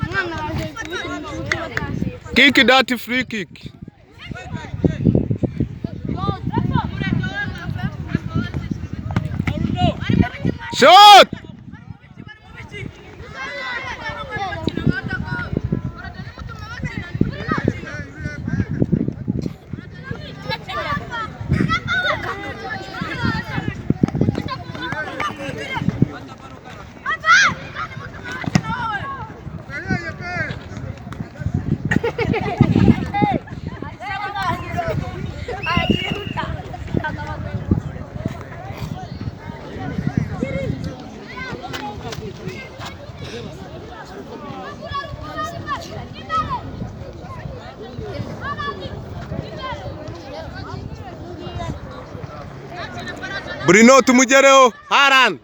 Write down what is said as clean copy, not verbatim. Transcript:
Umwana waje kubita umushuti batashye. Kick that free kick. Shot! Bruno tumugereho. Haaland.